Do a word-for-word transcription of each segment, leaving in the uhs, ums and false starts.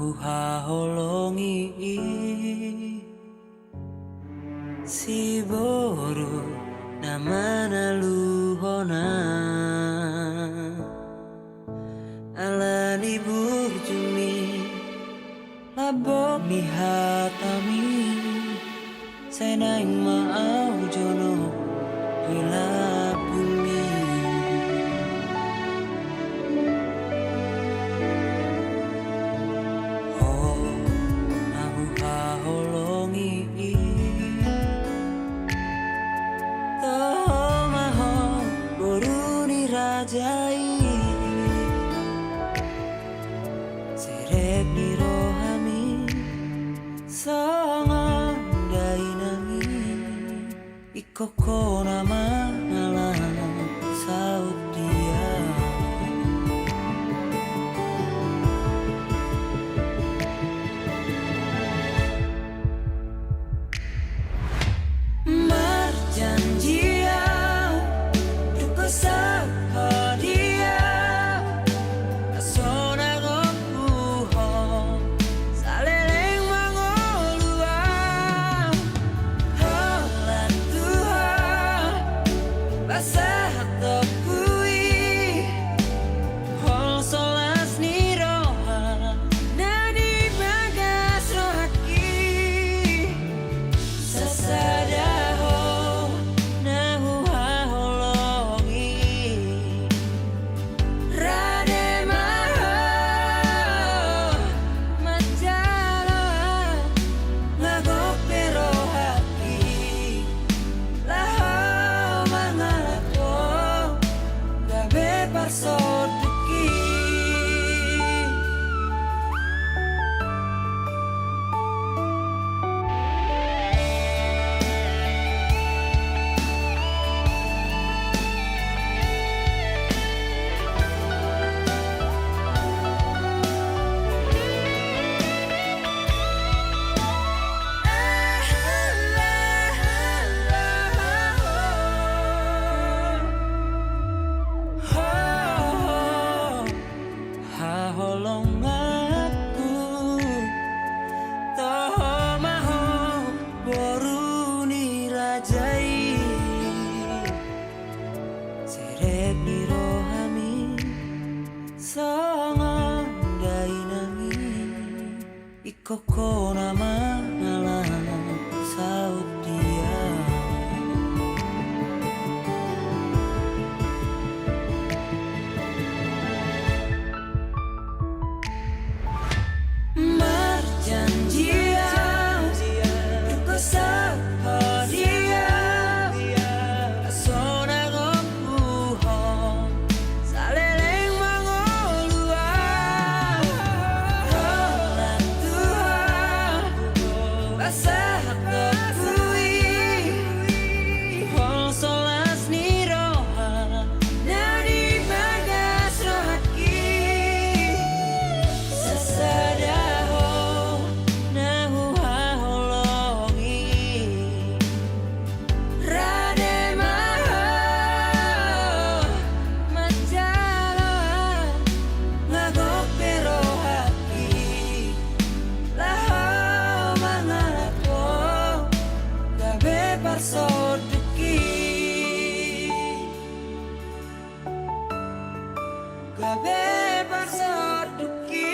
Huhaholongi i siboru na manaluhon ahu ala ni burjumi, lambok ni hatami. Sai naeng ma ahu jonok di lambungmi. Ho na huhaholongi i, toho ma ho boru ni raja i. Serep ni rohami songon dainangi, ingkon ho na mangalap saut dia. Marjanji ahu, dung husaut ho dia, sonang ompu ho, saleleng mangolu ahu. Holan Tuhan, pasahat ompu i, holso las ni roha na di bagas rohangki. Sasada ho na huhaholongi, rade ma ho manjalo ahu, nga gok pe rohangki. Laho mangalap ho, gabe parsondukki. Haholonganku, toho ma ho boru ni raja i. Serep ni rohami songon dainangi, ingkon ho na mangalap saut dia. Marjanji ahu, dung husaut ho dia, sonang ompu ho, saleleng mangolu ahu. Holan Tuhan, pasahat ompu i, holso las ni roha na di bagas rohangki. Sasada ho na huhaholongi, rade ma ho manjalo ahu, nga gok pe rohangki. Laho mangalap ho, gabe parsondukki. Gabe parsondukki.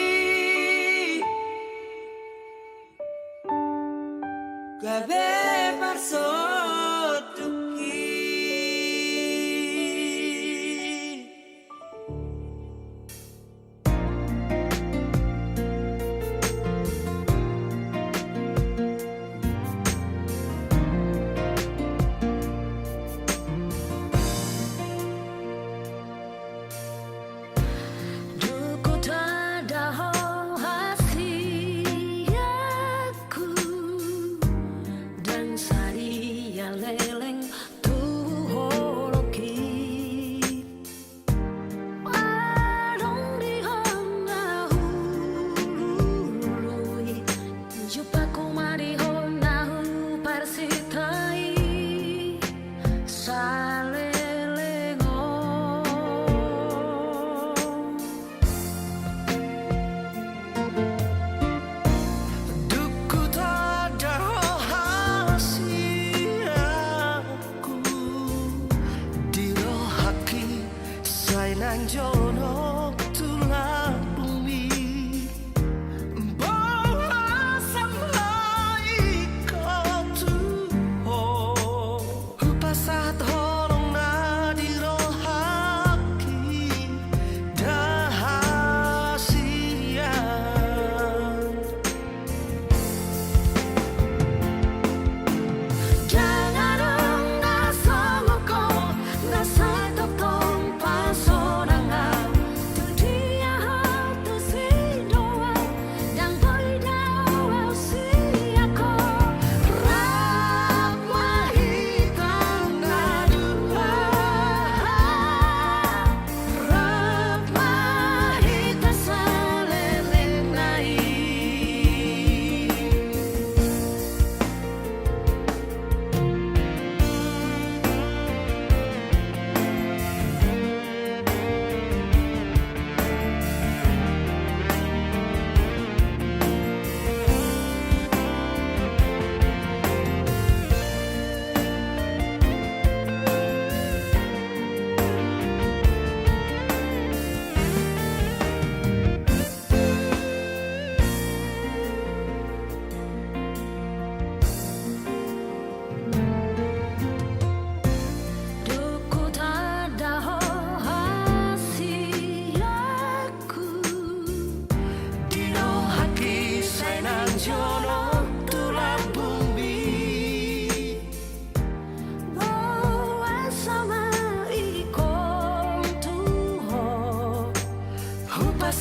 Gabe parsondukki.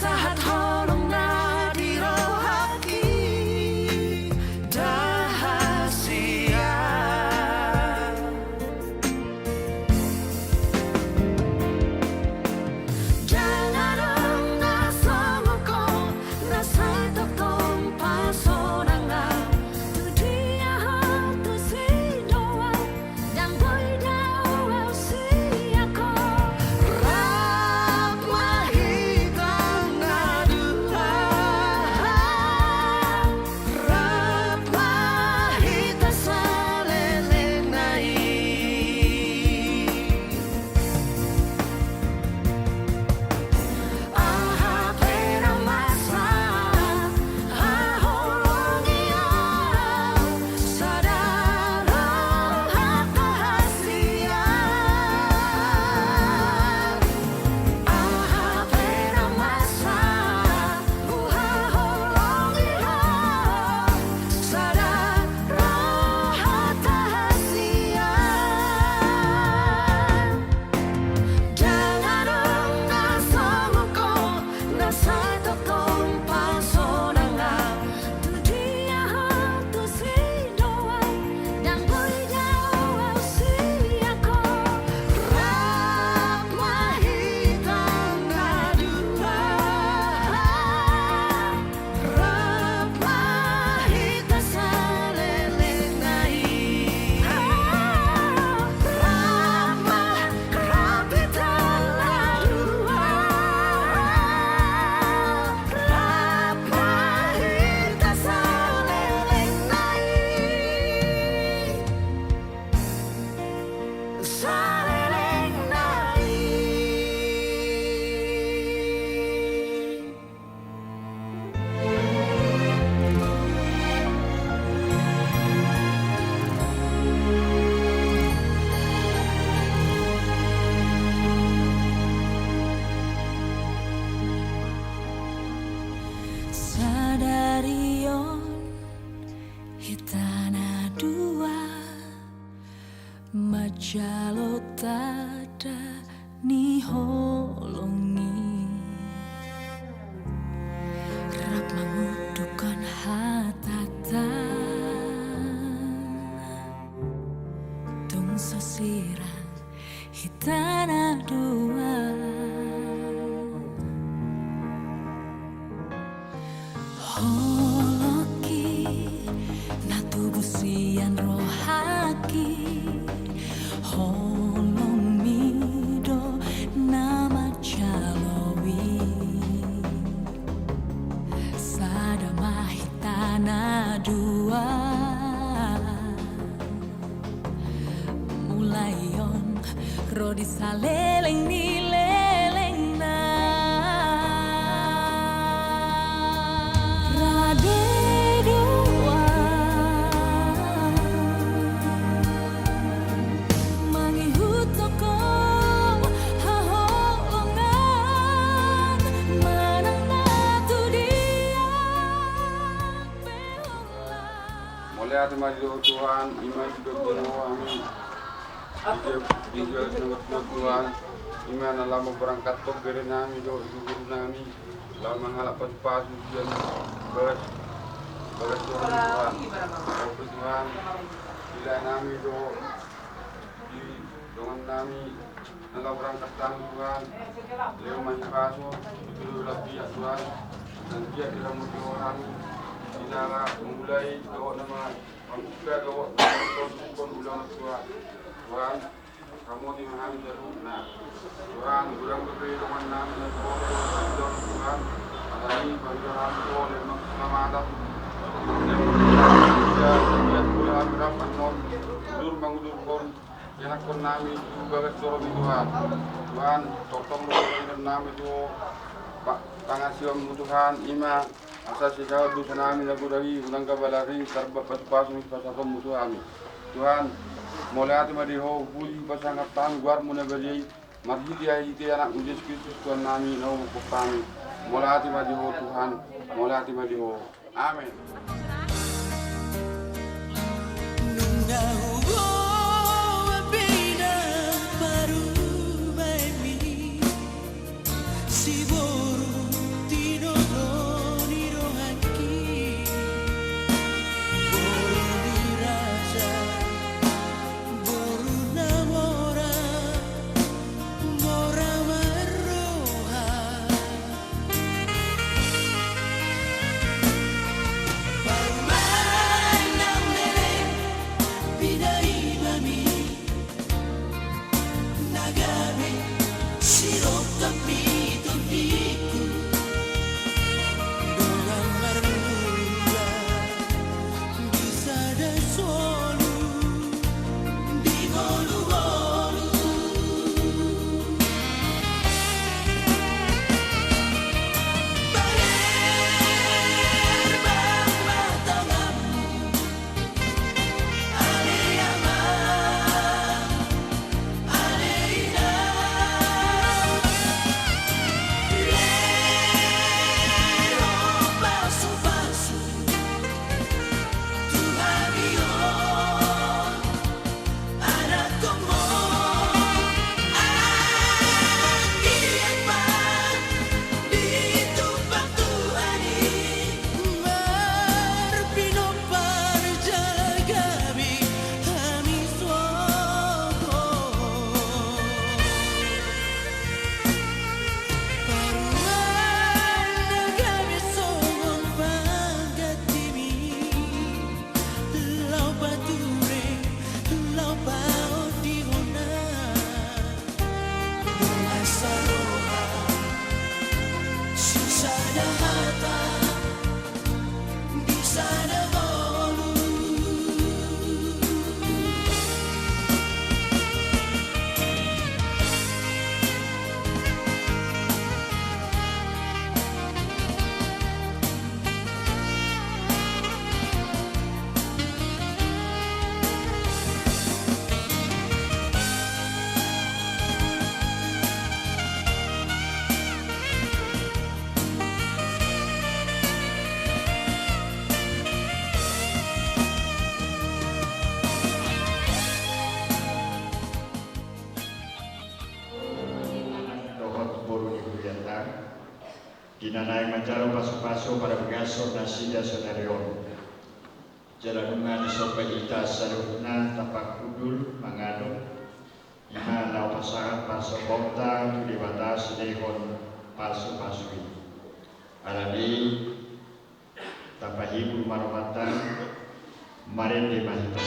Sahat holong na di rohangki, da hasian. Ndang adong na songon ho, na sai tongtong pasonangan. Tu dia ho tu si Doa, ndang boi dao au sian ho. Rap ma hita na dua, rap ma hita saleleng na i. Aha pe na masa, haholongi au, sada roha ta hasian. Aha pe na masa, huhaholongi ho, sada roha ta hasian. Ndang adong na songon ho, na sai tongtong pasonangan. Tu dia ho tu si Doa, ndang boi dao au sian ho. Rap ma hita na dua, rap ma hita saleleng na i. Rap ma, rap hita na dua, rap ma hita saleleng na i. Saleleng na i. Sadari on hita na dua manjalo tanda ni holong i. Rap mangundukhon hatanta, tung so sirang hita na dua. Holongki na tubu sian rohangki, holongmi do na manjalo i. Sada ma hita na dua. Mulai on ro di saleleng ni lelengna. Rade dua mangihuthon haholongan manang na tu dia pe holan. Mauliate ma di Ho Tuhan, i ma di bagian hami. Di, di, di, Tuhan, i ma na laho mamberangkathon bere nami dohot guru nami, laho mangalap pasupasu sian bagas, bagas Tuhan, Tuhan. Ope Tuhan, dilehon nami do di dongan nami na laho berangkat, Tuhan. Lehon ma hahipason, dipilihon lampiak, Tuhan. Nang dia diramoti Ho hami, di na mangulai dohot na ma- Mangula dohot na mangkon ulaon, Tuhan. Tuhan, ramoti ma hami saluhutna. Tuhan, godang dope dongan nami na so boi dohot hami, Tuhan. Alani i, pasahat hami do lehon ma keselamatan. Lehon ma keselamatan, biar, biar hami rap annon udur mangudurhon ianakhon nami tu bagas joro-Mi, Tuhan. Tuhan, tongtong do pangidoan nami tu Ho, pa-, pangasion-Mu, Tuhan, i ma asa sisaut dosa nami na godang i, unang gabe lalap i, tarbat pasupasu-Mi pasahaton-Mu tu hami. Tuhan, mauliate ma di Ho, hupuji hupasangap hami goar-Mu na badia i, marhite-hite Anak-Mu Jesus Kristus Tuhan nami na huhompu hami. Mauliate ma di Ho Tuhan, mauliate ma di Ho. Amen. Nunga huboan be inang parumaenmi, siboru Dohot boru ni hurianta, di na naeng manjalo pasupasu parbagason nasida sadari on. Jala nunga disomba hita saluhutna tapangkundul mangalap, ima laho pasahat parsombaonta tu Debata silehon pasupasu i. Alani i, tapahibul ma romanta, marende ma hita.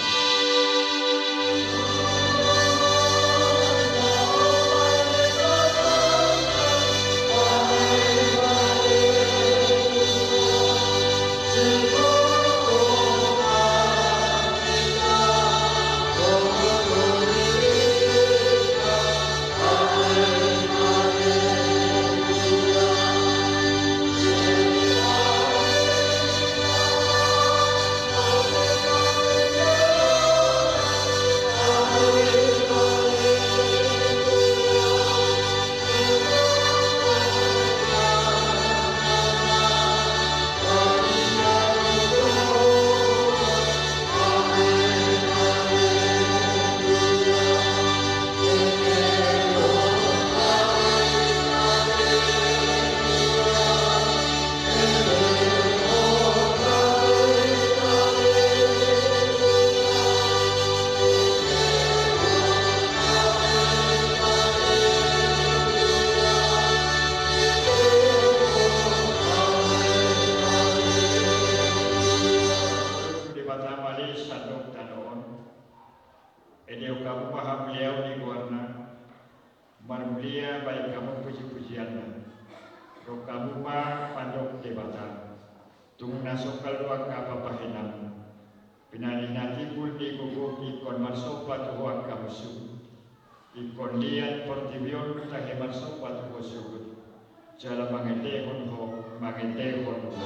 Debata ma ale sandok tano on. Endehon hamu ma hamuliaon ni goarna. Marmulia bahen hamu pujipujianna. Dok hamu ma mandok Debata. Tung na songkal do angka pambahenanmu. Pinanina timbul ni gogo ingkon marsomba tu Ho angka munsu. Ingkon liat portibi on tahe marsomba tu Ho suhut. Jala mangendehon Ho, mangendehon Ho.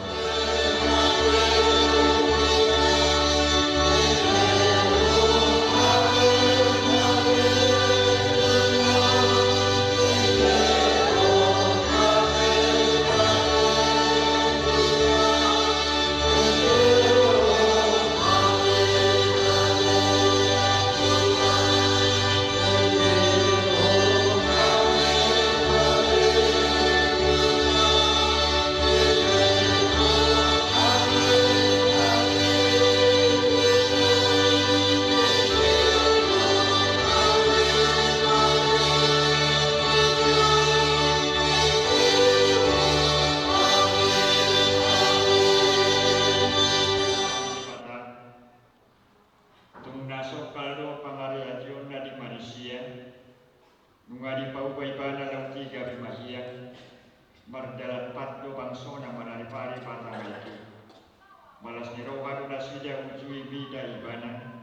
Tung na songkal do pangariationna di manusia, nunga dipauba ibana laho tiga be mahiang, mardalan pat do bangsona manaripari patama i. Malas ni roha do nasida ujui mida ibana,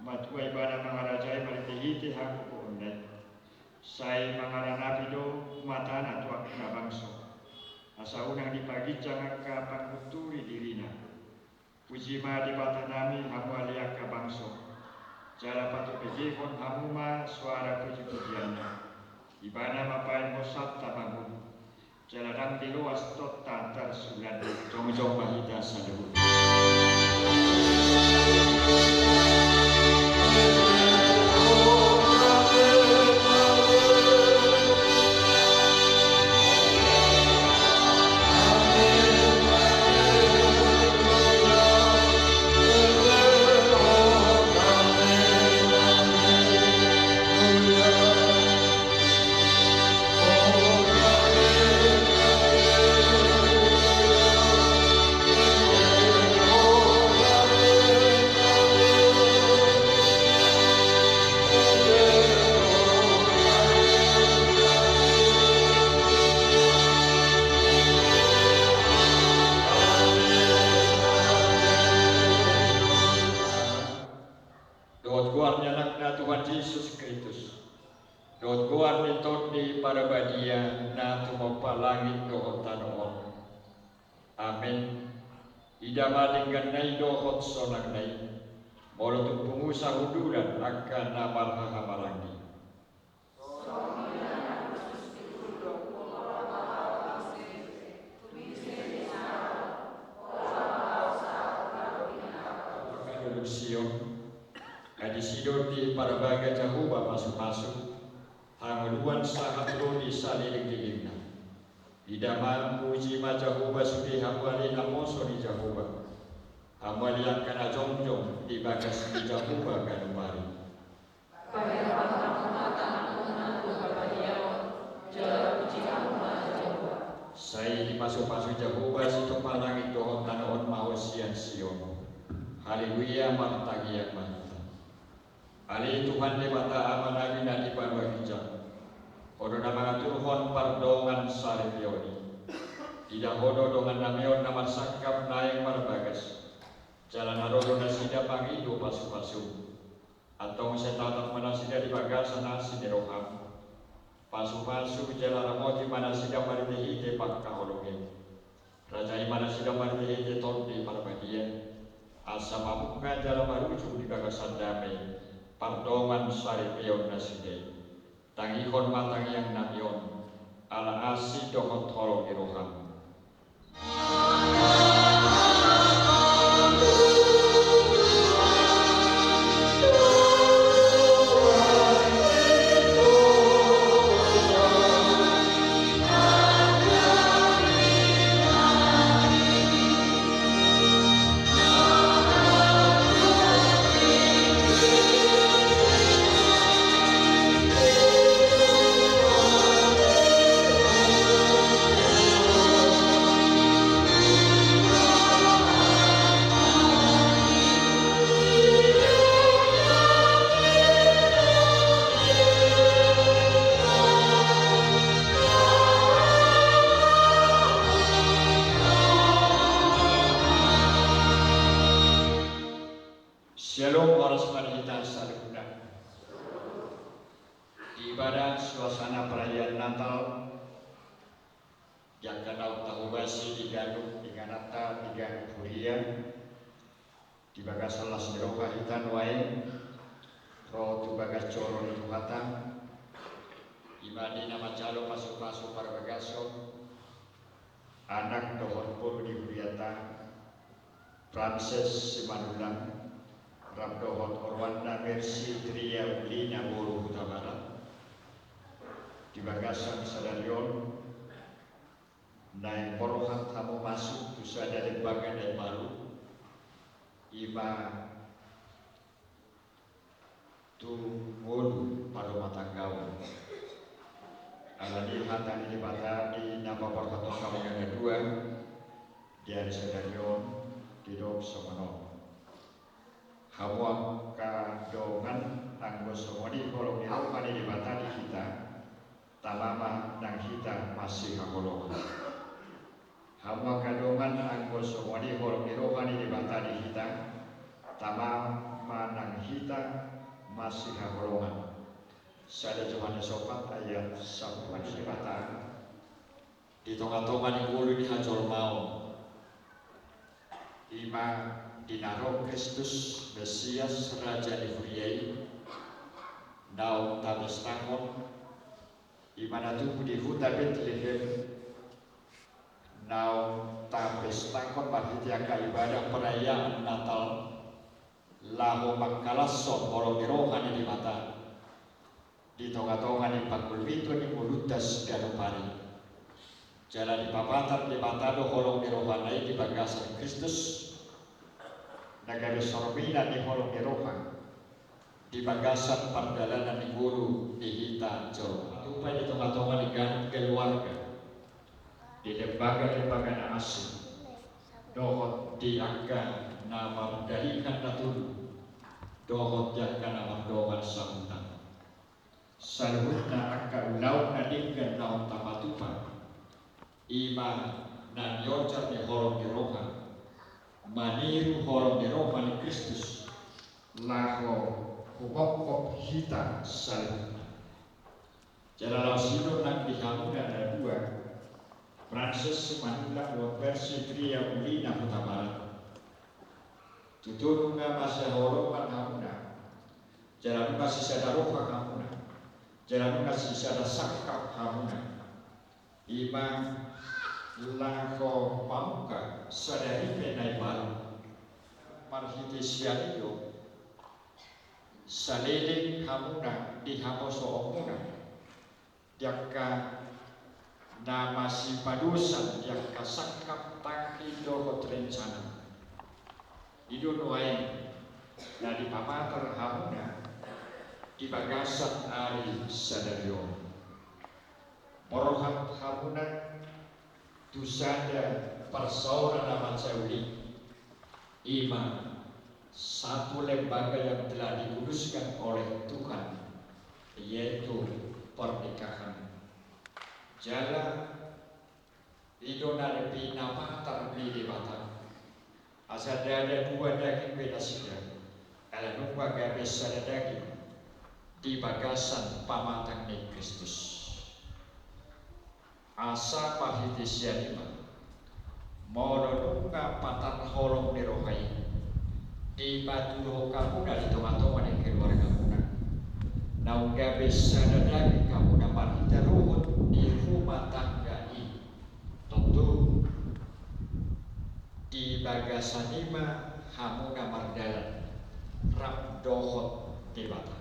matua ibana mangarajai marhitehite hagogoonna i. Sai mangaranapi do matana tu angka bangso. Asa unang dipaginjang angka panggunturi dirina. Puji ma Debatanami hamu ale angka bangso. Jala patupegehon hamu ma soara pujipujianna. Ibana ma baen hosanta mangolu. Jala ndang diloas tonta antar sulan. Jongjong ma hita saluhut. Dohot goar ni Tondi Parbadia na tumompa langit dohot tano on. Amen. Ida ma dengganna i dohot sonangna i, molo tung pungu sahundulan angka na marhahamaranggi. Angka dolok Sion, ai disi do diparbaga Jahowa pasupasu, hangoluan sahat ro di salelenglelengna. Ida ma, puji ma Jahowa sude hamu ale naposo ni Jahowa, hamu ale angka na jongjong di bagas ni Jahowa ganup ari. Pahereon hamu ma tanganmuna tu habadiaon, jala puji hamu ma Jahowa. Sai dipasupasu Jahowa sitompa langit dohot tano on ma ho sian Sion. Haleluya, martangiang ma hita. Ale Tuhan Debata Amanami na di banua ginjang, Ho do na mangaturhon pardongansaripeon i. Ida Ho do dongannami on na marsangkap naeng marbagas, jala na ro do nasida mangido pasupasu. Antong sai tatap ma nasida di bagasan asi ni roham. Pasupasu jala ramoti ma nasida marhitehite pangkaholongi. Rajai ma nasida marhitehite Tondi Parbadia, asa mamungka jala marujung di bagasan dame pardongansaripeon nasida i. Tangihon ma tangiangnami on, ala asi dohot holong ni roham. Syalom, horas ma di hita saluhutna. Di bagasan suasana perayaan Natal, di angka naung tahobasi di ganup ingananta, di ganup huria, di bagasan las ni roha hita nuaeng ro tu bagas joro ni Tuhanta, i ma di na manjalo pasupasu parbagason, anak dohot boru ni hurianta, Frances Simanullang, rap dohot oroanna Mercy Tria Ullina boru Hutabarat, di bagasan sadari on, naeng borhat hamu masuk tu sada lembaga na imbaru, i ma tu ngolu parumatanggaon. Alani hata ni Debata di na paborhathon hamu na dua di ari sadari on, didok songon on. Hamu angka dongan, anggo songon i holong ni roha ni Debata di hita, tama ma nang hita masihaholongan. Hamu angka dongan, anggo songon i holong ni roha ni Debata di hita, tama ma nang hita masihaholongan. Sada Johannes opat ayat sampulu. Debata di tongatonga ni ngolu ni hajolmaon, i ma di na ro Kristus Mesias, Raja ni huria i, naung tapestahon, i ma na tubu di huta Betlehem, naung tapestahon marhite angka ibadah perayaan Natal, laho mangkalashon holong ni roha ni Debata di tongatonga ni pangulmiton ni ngolunta siganup ari. Jala dipapatar Debata do holong ni rohana i di bagasan Kristus, na gabe sorminan ni holong ni roha di bagasan pardalanan ni ngolu ni hita jolma. Tupa di tongatonga ni ganup keluarga, di lembaga-lembaga na asing, dohot di angka na mardalihan na tubu, dohot di angka na mardongan sahuta. Saluhutna angka ulaon na denggan naung tapatupa, i ma na niojar ni holong ni roha, maniru holong ni roha ni Kristus, laho humophop hita saluhutna. Jala laos i do nang di hamuna na dua, Francis Simanullang dohot Mercy Tria Mulina Hutabarat. Tutu nunga masihaholongan hamuna, jala nunga sisada roha hamuna, jala nunga sisada sangkap hamuna. I ma laho pamuka sadari pe na imbaru. Marhite sian i do saleleng hamuna di haposoonmuna di angka na masipadosan di angka sangkap, tangki dohot rencana. I do nuaeng na dipamatar hamuna di bagasan ari sadari on. Borhat hamuna tu sada parsaoran na mansai uli, i ma satu lembaga yang telah dikuduskan oleh Tuhan, yaitu pernikahan. Jala i do na pinapatar ni Debata, asa ndada dua daging be nasida, ala nunga gabe sada daging di bagasan pamatang ni Kristus. Asa marhite sian i ma, molo nunga patar holong ni roha i dipatuduhon hamuna di tongatonga ni keluargamuna, naung gabe sada daging hamuna marhite ruhut di rumah tangga i. Tontu di bagasan i ma hamuna mardalan rap dohot Debata.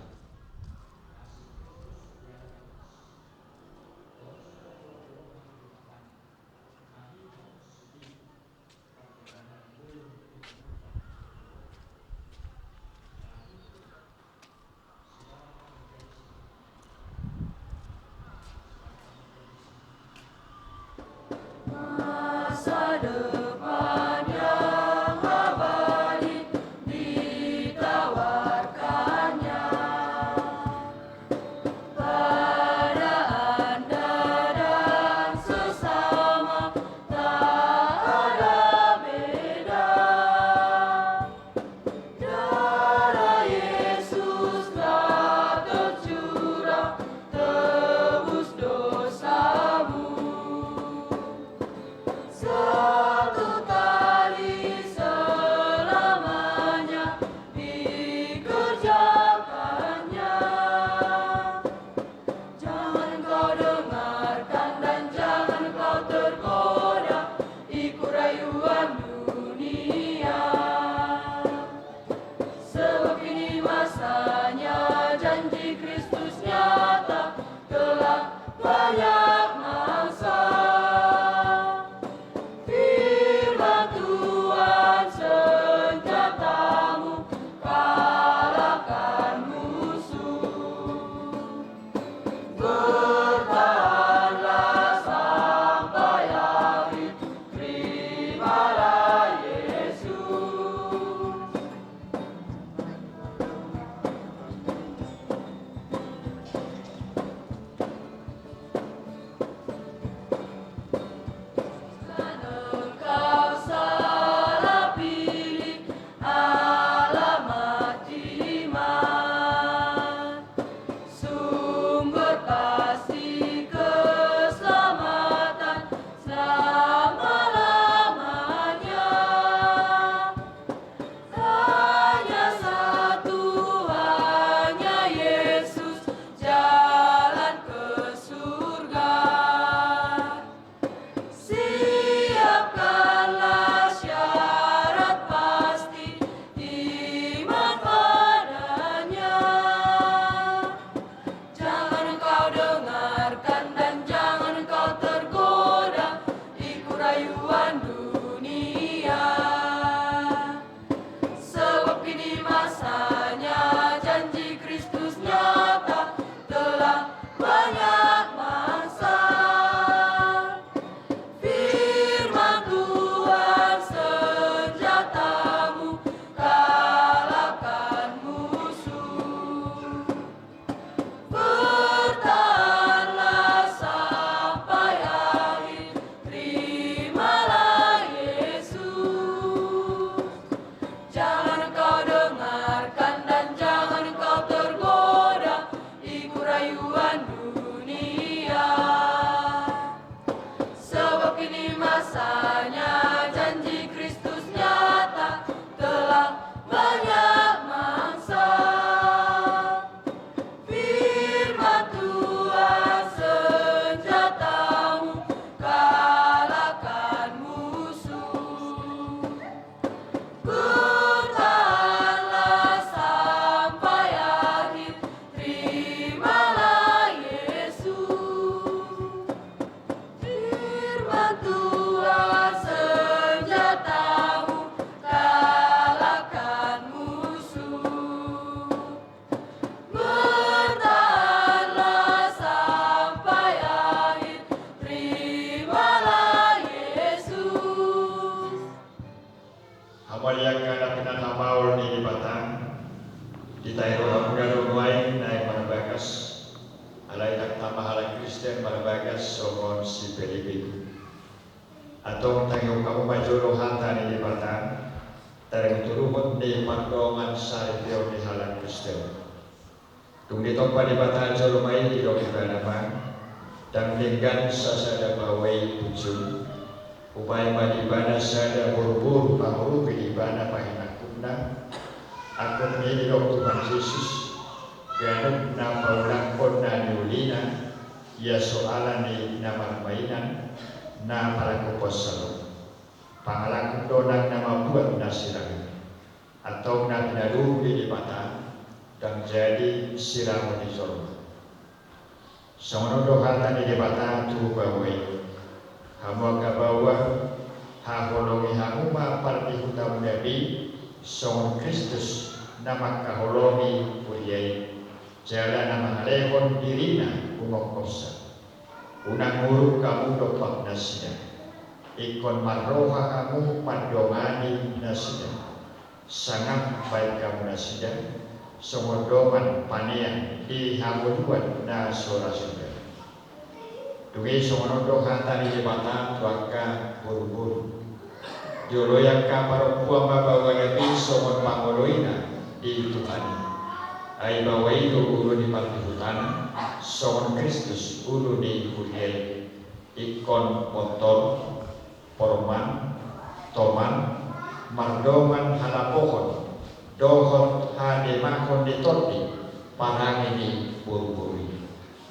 Masa depan yang abadi ditawarkannya. Ini masanya janji Kristus nyata, telah banyak mangsa. Firman Tuhan senjatamu, kalahkan musuh. Bertahanlah sampai akhir, terimalah Yesus. Firman Tuhan senjatamu, kalahkan musuh. Bertahanlah sampai akhir, terimalah Yesus. Hamu angka na pinarmaol ni Debata, ditahi rohamuna do nuaeng naeng marbagas, alai tama halak Kristen marbagas songon si Filipi. Antong tangihon hamu ma jolo hata ni Debata, taringot tu ruhut ni pardongansaripeon ni halak Kristen. Dung ditompa Debata jolma i, didok ibana ma, ndang denggan sasada baoa i punjung. Hubahen ma di ibana sada boruboru pangurupi di ibana pahinangkupna. Angkup ni i didok Tuhan Jesus, ganup na paulakhon na niulina, ia so ala ni na marmainan, na palaku pos salop. Pangalakhon do nang na mambuat na sirang i. Antong na pinaluhut ni Debata, ndang jadi siramu ni jolma. Songon on do hata ni Debata tu baoa i. Hamu angka baoa, haholongi hamu ma pardihutamuna be, songon Kristus na mangkaholongi huria i, jala na mangalehon dirina umongkopsa. Unang muruk hamu dompak nasida. Ingkon marroha hamu mandongani nasida. Sangap baen hamu nasida songon dongan paneang di hangoluan na so ra suda. Dung i songon on do hata ni Debata tu angka boruboru. Dioloi angka parompuan ma baoa na be songon pangoloina di Tuhan i. Ai baoa i do ulu ni pardihutana, songon Kristus ulu ni huria i. Ingkon montor, porman, toman, mardongan halapohon dohot hademahon ni tondi parange ni boruboru i.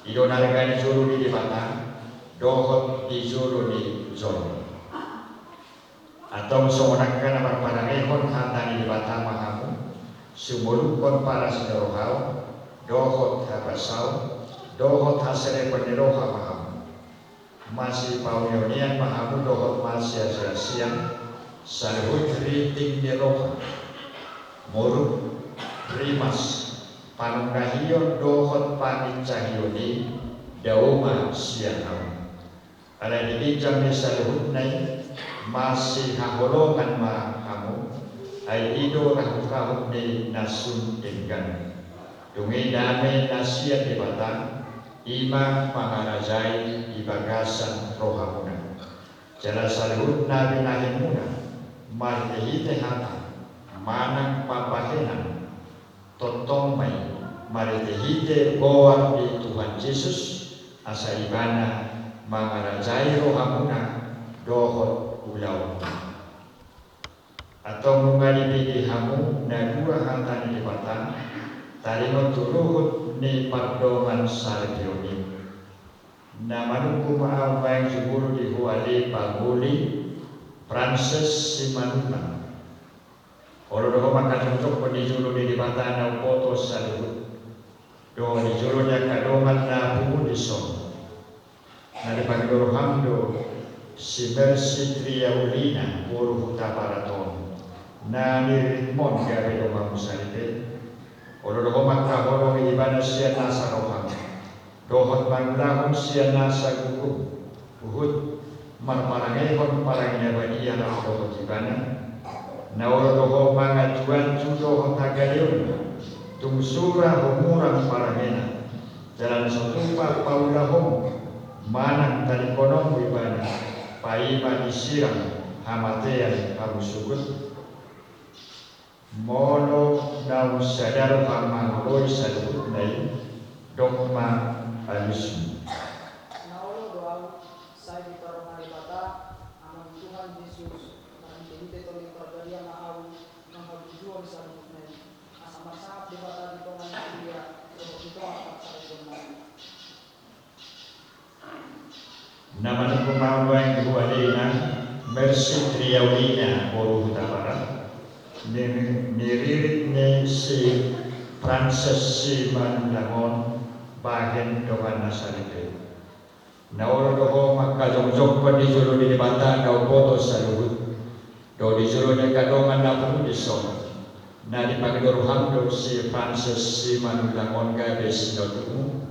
I do na arga di jolo ni Debata dohot di jolo ni jolma. Antong songon angka na marparangehon hata ni Debata ma hamu, sumolukhon parasirohaon dohot habasaon dohot haserepon ni roha ma hamu. Masipaunionionhon ma hamu dohot masiasiasian, saluhut rinting ni roha, muruk, rimas, panungkahion dohot panginsahion i dao ma sian hamu. Alai di ginjang ni saluhutna i, masihaholongan ma hamu, ai i do rahutrahut ni na sun denggan. Dung i dame na sian Debata, i ma mangarajai di bagasan rohamuna. Jala saluhut na binahenmuna, marhitehite hata manang pambahenan, tongtong ma i marhitehite goar ni Tuhan Jesus, asa Ibana mangarajai rohamuna dohot ulaonmuna. Antong nunga dibege hamu na dua hata ni Debata taringot tu ruhut ni pardongansaripeon i. Na manungkun ma ahu baen jumolo di ho ale pangoli Francis Simanungan. Olo do ho mangkajongjonghon di jolo ni Debata na umboto saluhut dohot di jolo ni angka dongan na pungu dison. Na dipangido roham do si Mercy Triaulina, boru Hutabarat on, na niriritmon gabe donganmu saripe. Olo do ho mangkaholongi ibana sian nasa roham dohot mangulahon sian nasa gugum, huhut marparangehon parange na badia rap dohot ibana. Na olo do ho manganjuanju dohot hagaleonna, tung sura humurang parangena. Jala na so tupa paulahonmu manang tadingkononmu ibana, paima disirang hamatean hamu suhut. Molo naung sada roham mangoloi saluhutna i, dok ma alusmu. Na olo do ahu sai diparongan Debata Na manungkun ma nuaeng di hualina, Mercy Triaulina boru Hutabarat, ni, ni ririt ni si Frances Simanullang on, bahen donganna saripe. Na olo do ho mangkajongjongkon di jolo ni Debata na umboto saluhut, dohot di jolo ni angka dongan na pungu dison, na dipangido roham do si Frances Simanullang on gabe sinondukmu.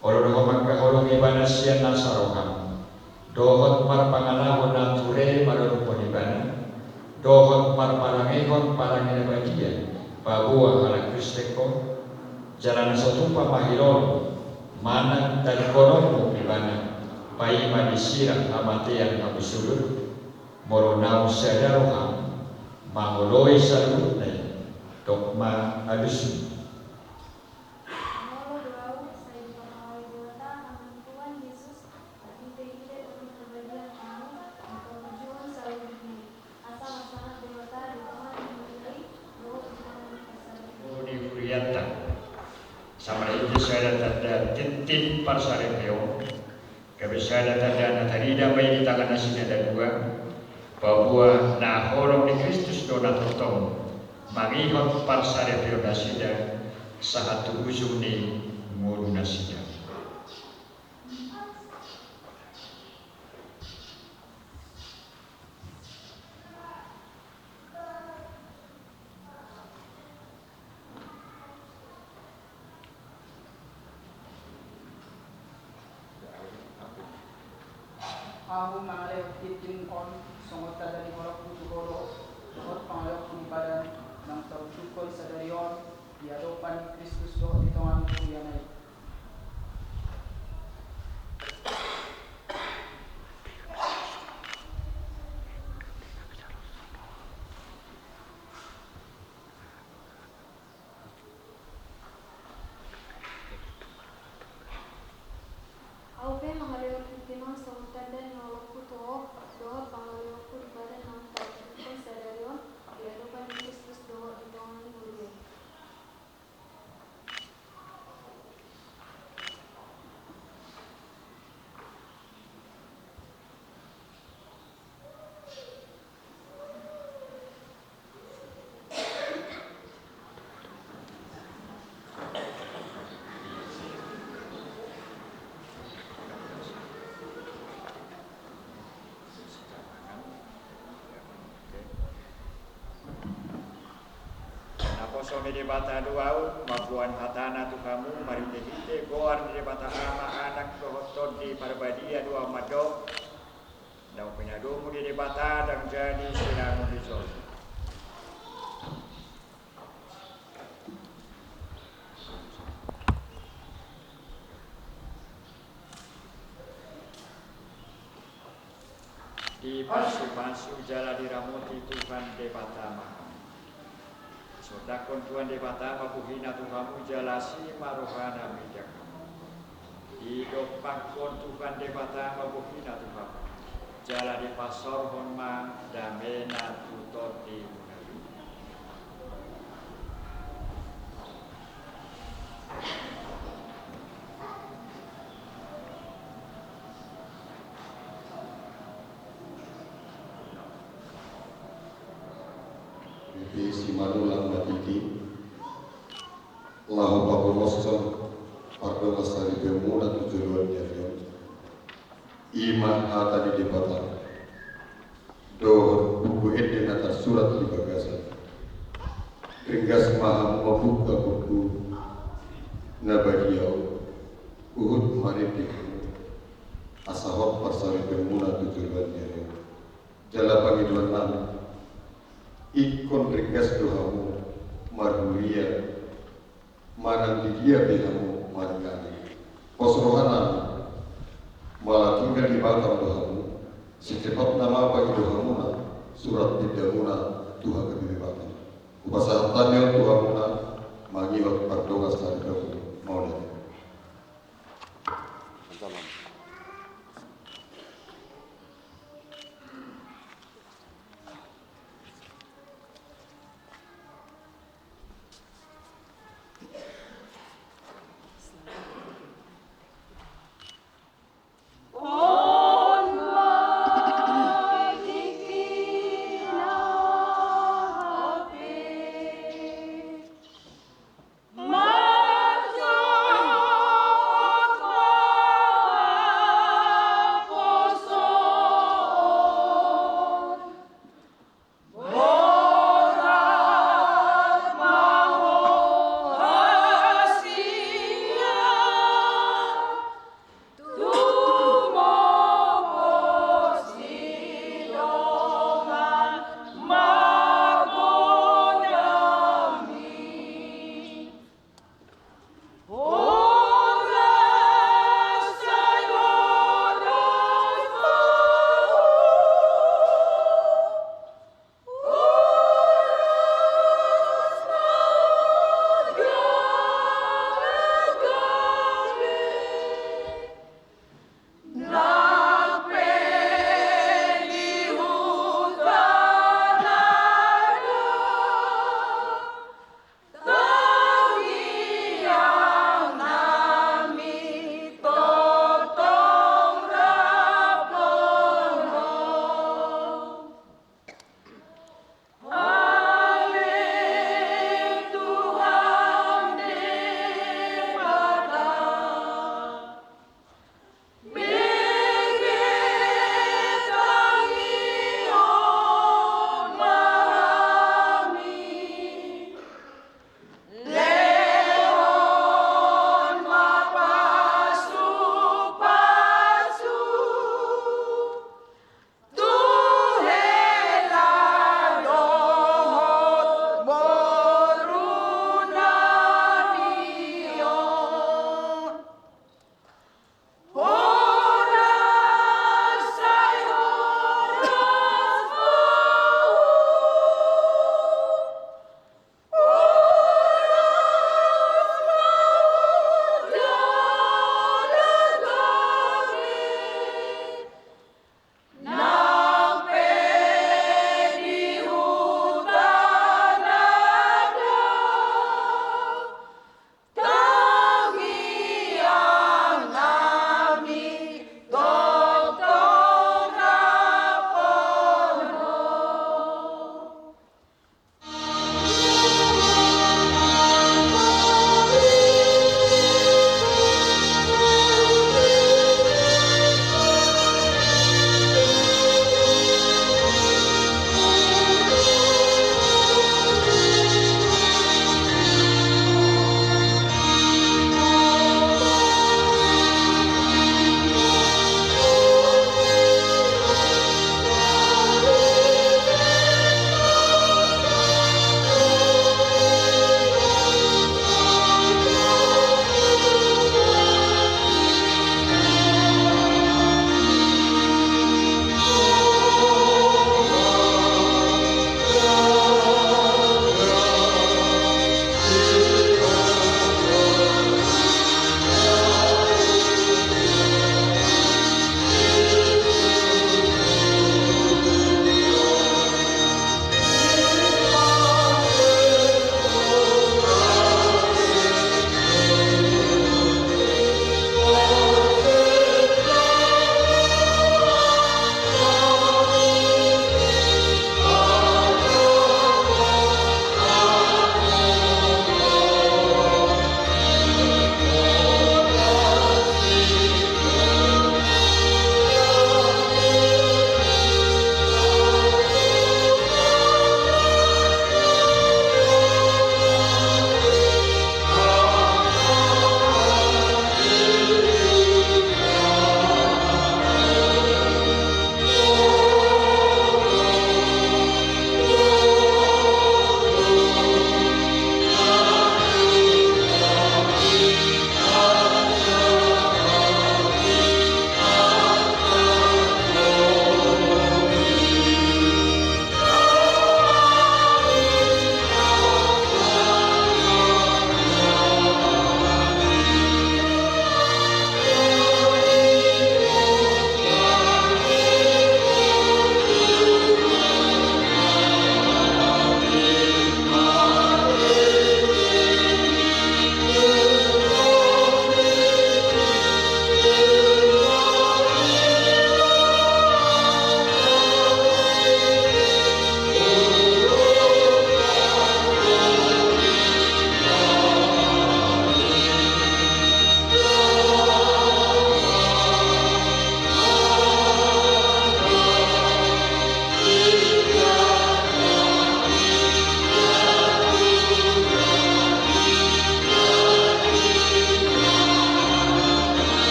Olo do ho mangkaholongi ibana sian nasa roham, dohot marpangalaho na ture manoruphon ibana, dohot marparangehon parange na badia paboa halak Kristen ho, jala na so tupa ma hilolom manang tadingkononmu ibana, paima disirang hamatean habusulut. Molo naung sada roham mangoloi saluhutna i, dok ma alusmu. Molo do ahu sai dipahaholongi Debata amang Tuhan Jesus, marhitehite Tondi Parbadia, ahu mangkajujuhon saluhutna i, asa marsahat Debata di tonga ni huria i dohot di tonga ni parsaripeon. Di hurianta, asa marhite sada tanda tintin parsaripeon, gabe sada tanda na tarida ma i di tangan nasida na dua, paboa na holong ni Kristus do na tongtong mangihot parsaripeon nasida sahat tu ujung ni ngolu nasida. Ahu mangalehon tintin on songon tanda ni holongku tu ho do, dohot pangalehonku ni badan, naung taunjukkon sadari on di adopan ni Kristus dohot di tonga ni huriana i. Ahu pe mangalehon tintin on songon tanda ni holongku tu ho, dohot pangalehonku ni badan naung taunjukkon sadari on di adopan ni Kristus dohot di tonga ni huria i. Naposo ni Debata do ahu mamboan hatana tu hamu marhitehite goar ni Debata Ama, Anak dohot Tondi Parbadia do ahu mandok: Naung pinadomu di Debata ndang jadi sinangun ni jolma. Dipasupasu jala diramoti Tuhan Debata ma hamu. Sondanghon Tuhan Debata ma bohina tu hamu jala asi ma rohana mangido hamu. Didompakhon Tuhan Debata ma bohina tu hamu, jala dipasaorhon ma damena tu tondimuna. Isi manulak matiti. Laho pabonoshon pardongansaripeonmuna tu joloan ni ari on. I ma hata ni Debata dohot buku ende na tarsurat di bagasan. Ringgas ma hamu mambuka buku na badia on, huhut marende hamu, asa hot parsaripeonmuna tu joloan ni ari on. Jala pangidoannami, ingkon ringgas do hamu marhuria manang di dia pe hamu marngaran. Pos rohanami, molo tinggal di Batam do hamu, secepatna ma pangido hamuna surat endamuna tu H K B P Batam. Hupasahat hami on tu hamuna mangihot pardongansaripeon. Mauliate.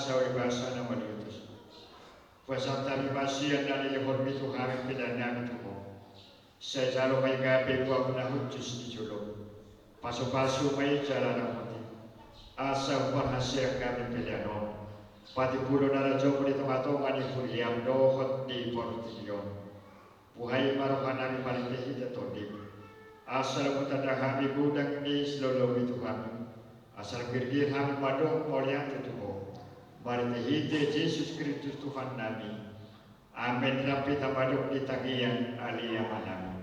Sawi basa na maliutus. Pasahat hami ma sian na nilehonmi tu hami pelean nami tu Ho. Sai jalo ma i gabe buah na hushus di jolom. Pasupasu ma i jala ramoti. Asa huparhaseang hami pelean on. Patimbulhon na rajaonmu di tongatonga ni huriam dohot di portibi on. Buhai ma rohanami marhitehite Tondim. Asa lam hutanda hami godang ni silolomi tu hami. Asa lam girgir hami mandok mauliate tu Ho. Marhitehite Jesus Kristus Tuhannami. Amen. Rap hita mandok di tangiang Ale Amanami.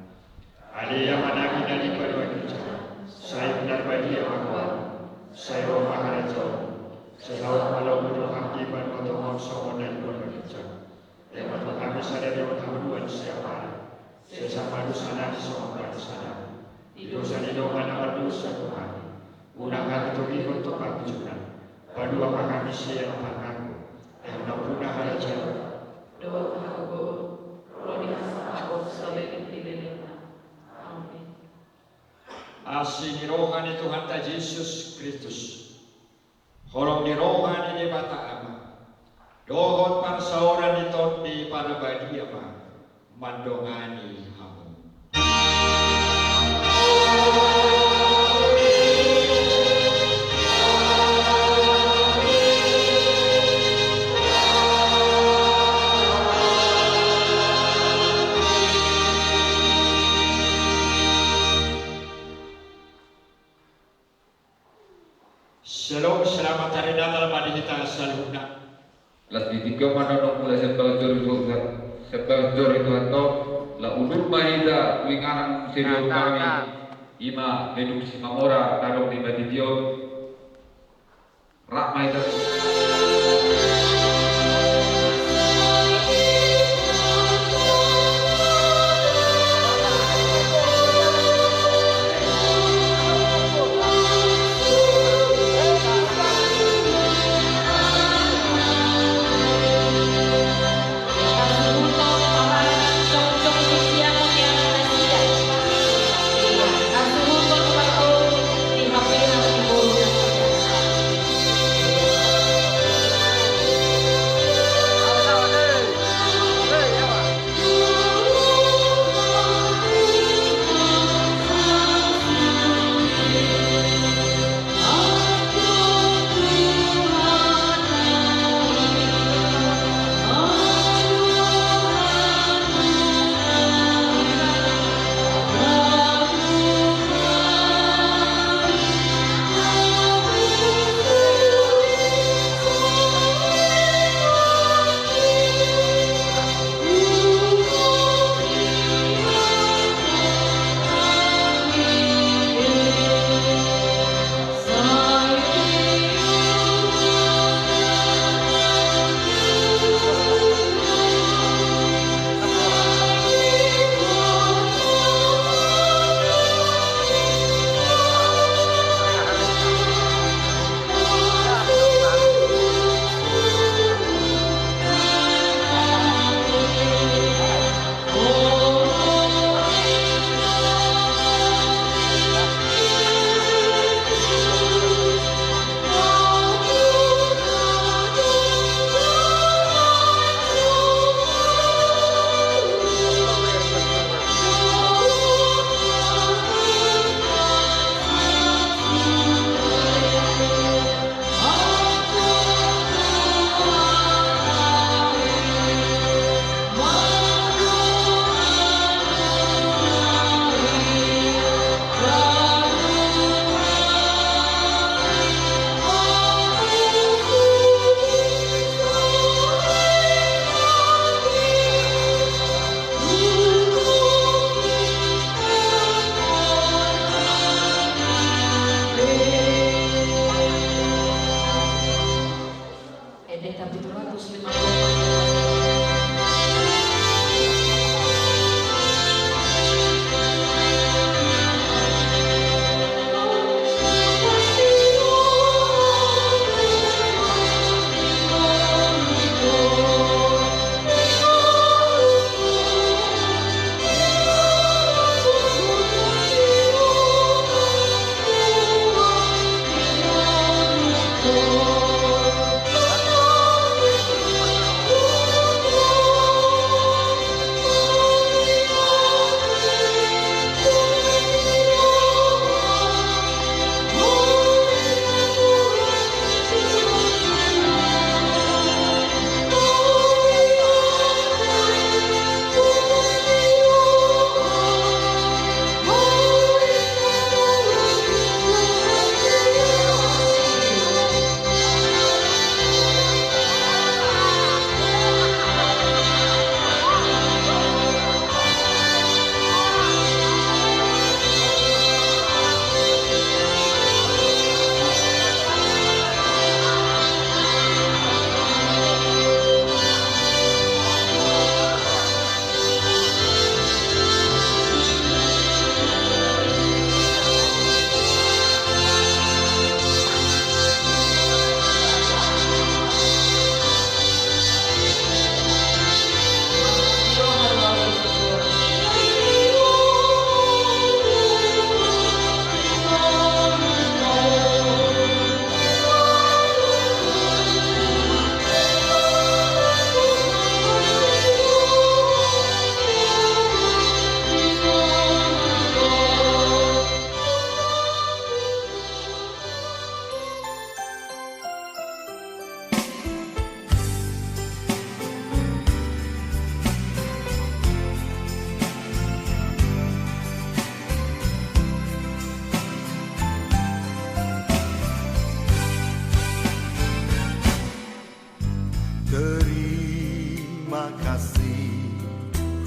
Ale Amanami na di banua ginjang. Sai pinarbadia ma goarmu. Sai ro ma harajaonmu. Sai saut ma lomo ni roham di banua tonga on songon na di banua ginjang. Ema Tuhan, misalnya dia bertamu siapa hari. Sesa padu sana di songon padu sana. Di dosa ni dongan na mardosa Tuhan. Unang hami togihon tu pangunjunan. Palua ma hami sian pangago. Ema Tuhan, harajaon. Doa hago. Rodi asa hago saleleng di lelengna. Amin. Asi ni roha ni Tuhanta Jesus Kristus. Holong ni roha ni Debata Ama. Dohot parsaoran ni Tondi Parbadia ma. Mandongani hamu. Shalom, selamat hari Natal ma di hita saluhutna. Las di tingki on ma nonong mulai sembahyang jori Tuhan, sembahyang jori Tuhan on, la unduk ma hita tu inganan sirion nami, ima gedung Simamora na adong di Batition. Rap ma hita.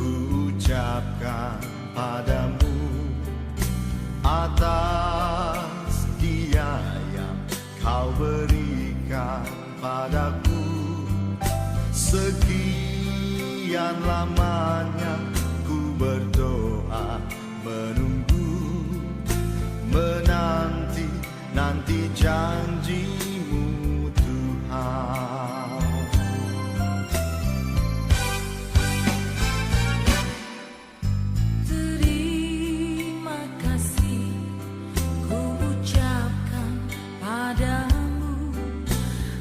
Ucapkan padamu atas dia yang kau berikan padaku. Sekian lamanya ku berdoa, menunggu, menanti, nanti janji-Mu, Tuhan. Terima kasih ku ucapkan padamu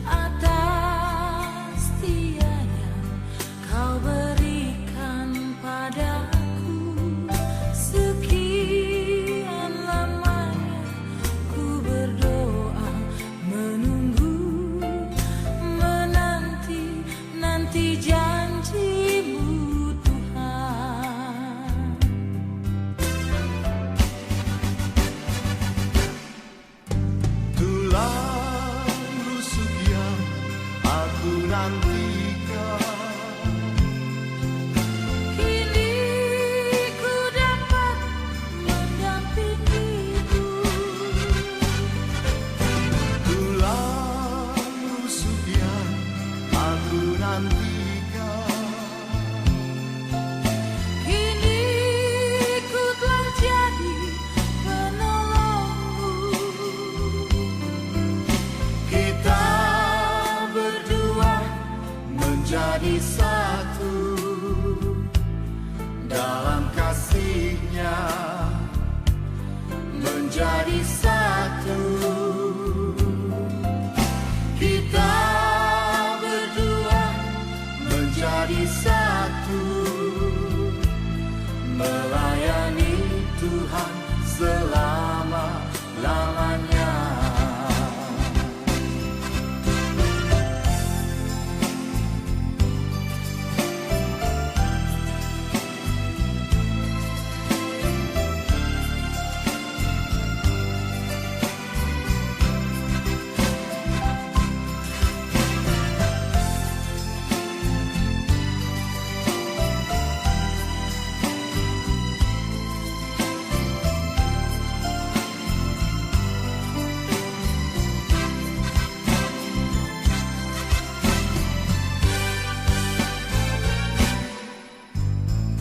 atas dia yang kau berikan padaku. Sekian lamanya ku berdoa, menunggu, menanti, nanti janji-Mu, Tuhan. Tulang rusuk yang aku nantikan, kini ku dapat mendampingi-Mu. Tulang rusuk yang aku nantikan, kini ku telah jadi penolong-Mu. Kita berdua menjadi satu dalam kasih-Nya, menjadi satu. Kita berdua menjadi satu, melayani Tuhan selama-lamanya.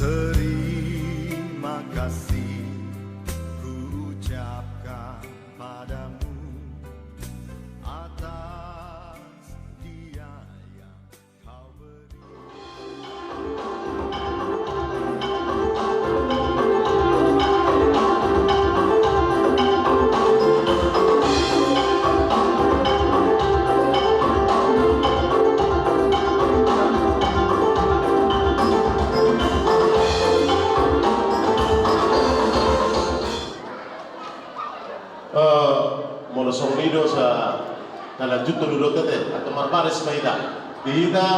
Terima kasih ku ucapkan padamu atas dia yang kau beri. Eh, molo songon i do sa talanjuthon do ate, atau marbaris ma hita. Di hita,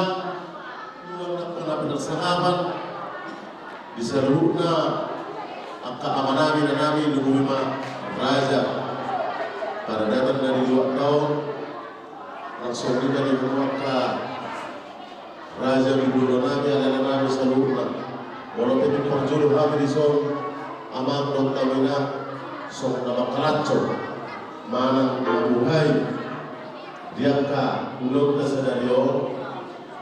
dua na pernah bersahabat, di saluhutna angka amanami, inanami, lumobi ma raja. Pada datang dari dua tahun, langsung hita di angka raja ni boru nami, anak nami saluhutna. Molo pe tung parjolo hami dison, amang dohot inang, songon na mangkalanco manang mambuhai di angka ulaonta sadari on,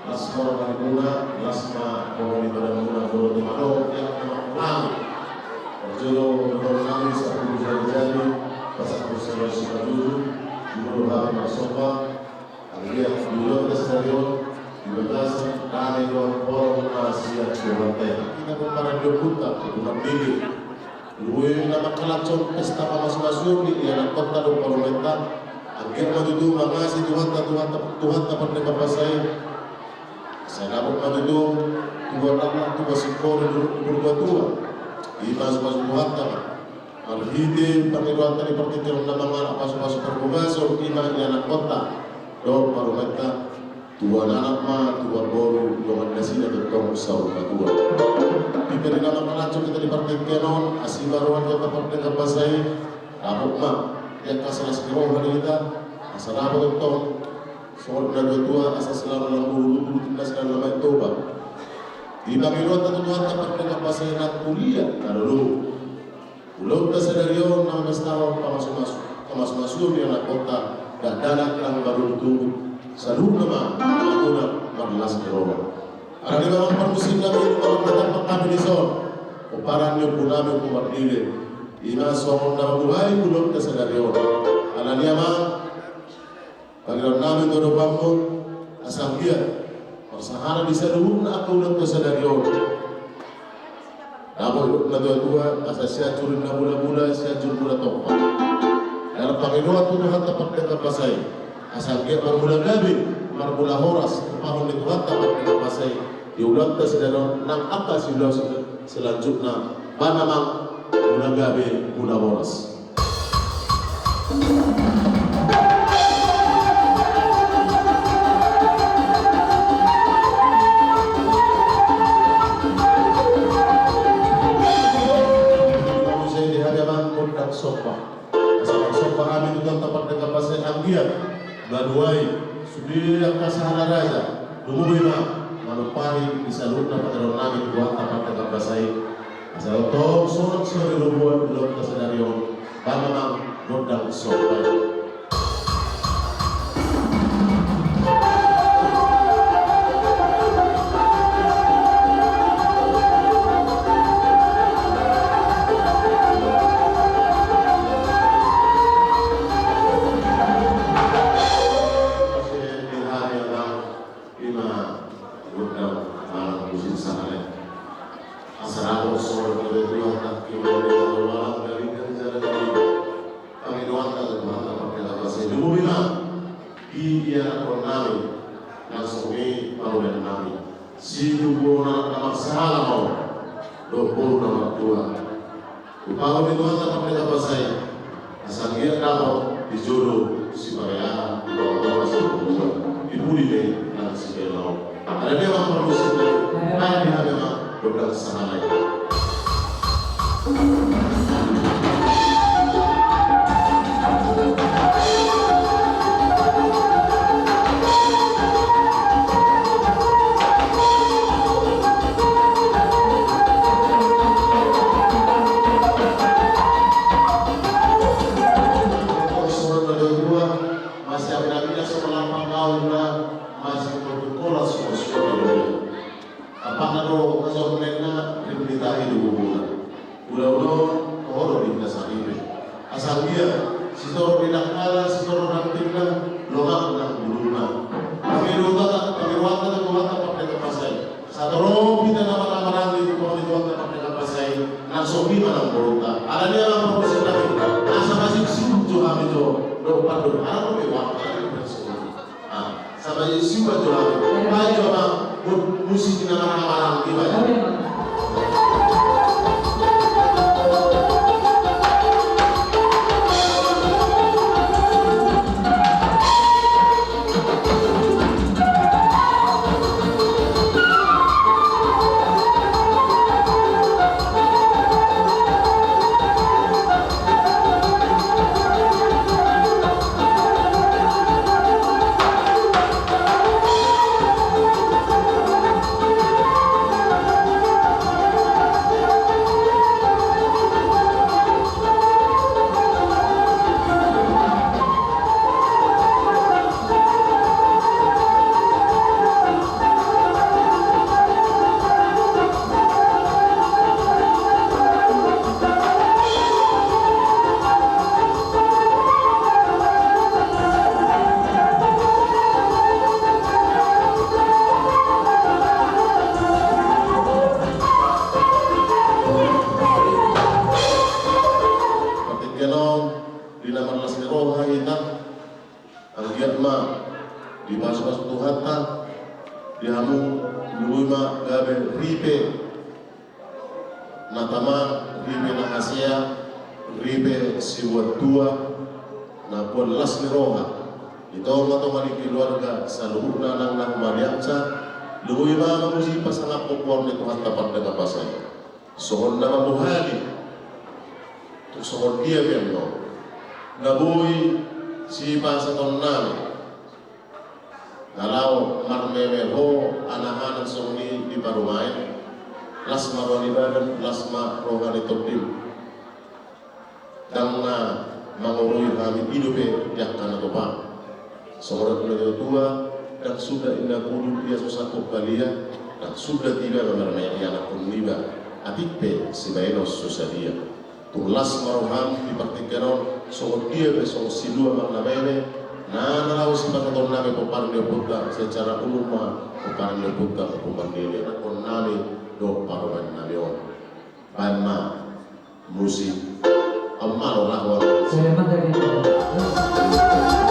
las ma roha ni muna, las ma roha ni badan muna, molo tung adong di angka na mangkalanco. Parjolo dohonon nami sampulu jari-jari, pasampulu sada simanjujung, di boru hami marsomba. Anggiat di ulaonta sadari on, di bagasan dame dohot holong na sian Tuhanta i. Hita pe marnida ompunta, ompunta Bebe. Lumobi na mangkalanco pesta pamasu-masu ni ianakhonta dohot parumaenta. Anggiat ma tutu mangasi Tuhanta, Tuhanta, Tuhanta Pardenggan Basa i. Sai dapot ma tutu tua anak, tua singkoru, tua, tua, tua. Dipasu-pasu Tuhanta ma. Marhite pangidoanta di partingkian on na mangalap pasu-pasu parbogason, ima ianakhonta dohot parumaenta, tuan anak ma, tuan boru, dongan nasida tongtong saur matua. Di pe di na mangkalanco hita di partingkian on, asi ma roha ni Tuhanta Pardenggan Basa i, dapot ma di angka silas ni roha di hita, asa dapot tongtong songon na dua tua, asa selama lamulu, ulu tindas dan lama toba. Di pangidoanta tu Tuhanta pardenggan basa i nang tu dia na lolo. Ulaonta sadari on na mamestahon pamasu-masu, pamasu-masu ni anakhonta, dakdanak nang marungut-ungut, saluhutna ma na marlas ni roha. Alani i ma amang parmusik nami, nunga marnatampak hami dison, pomparan ni ompunami Ompu Mardile, i ma songon na mambuhai ulaonta sadari on. Alani i ma amang, pangidoannami tu adopanmu, asa anggiat marsahala di saluhutna angka ulaonta sadari on, dapot na tua-tua, asa sianjur na mula-mula, sianjur mula tompa. Dalam pangidoan tu Tuhanta pardenggan basa i, asa anggiat marmula gabe, marmula horas, tupahon ni Tuhanta pardenggan basa i di ulaonta sadari on, nang angka siulaon selanjutna, ba na amang, mula gabe, mula horas. Sai di hami amang gondang somba. Asa marsomba hami tu Tuhanta pardenggan basa i anggiat manuai sude angka sahala raja, lumobi ma manumpahi di saluhutna pangidoannami tu Tuhanta pardenggan basa i. Asa tong sonang sonang di roboan di ulaonta sadari on, ba na amang gondang somba i. Ima gondang alat musik sahali. Asa dapot songon na tua-tua, tangki mauliate, lalang galingan jala galingan. Pangidoanta tu Tuhanta pardenggan basa i, lumobi ma di ianakhonnami, langsung i parumaennami. Situbuan anak na marsahala ma on dohot boru na martua. Tupahon ni Tuhanta pardenggan basa i, asa anggiat dapot di jolo sipareaan, di tonga-tonga sipaboa, di pudi pe nang sipelao. Alani i ma amang parmusik nami, baen di hami ma gondang sahala i. Masih abinabina so melampang gaul na, masih berdukola so suka. Apakah do kaso menenna rim ditahi do bubuna. Ulaon on toho do di na saripe. Asa anggiat sitorop ni dangkala, sitorop rantingna, lomak nang bulungna. Pangidoanta, pangidoanta tu Tuhanta pardenggan basa i. Satorop hita na marhahamaranggi tu Tuhanta pardenggan basa i, nang songon i ma nang boruta. Alani i ma amang parmusik nami, asa masing siup jo hami jo dohot pandok. Alani i ma amang parmusik nami. Ah, sama Yesus baca lagi. Baca, Bang. Mu-, musik na marhahamaranggi, baca. Partingkian on, di na marlas ni roha hita, anggiat ma dipasupasu Tuhanta di hamu, lumobi ma gabe ripe na tama, ripe na hasea, ripe sibuat tua, na pola las ni roha di tonga-tonga ni keluarga saluhutna nang na humaliangsa, lumobi ma mamuji pasangaphon goar ni Tuhanta pardenggan basa i. Songon na mambuhali, tung songon dia pe annon na boi sipasahatonnami. Na laho marmeme ho, anahanan songon i di parumaen, Las ma roha ni badan, las ma roha ni tondim. Ndang na mangorui hami i dope di angka na topang. Songon na tua, ndang suda inna guru ia so sangkop balia, ndang suda tiba mamereng ia anakkon niba, atik pe sibaenon so sadia. Tung las ma roham di partingkian on, songon dia pe songon silua manang na meme, na na laho sipasahatonnami pomparan ni ompunta, secara umum ma pomparan ni ompunta, pomparan ni anakkonnami dohot parumaennami on. Baen ma musik. Ahu ma laho. Saya mandari.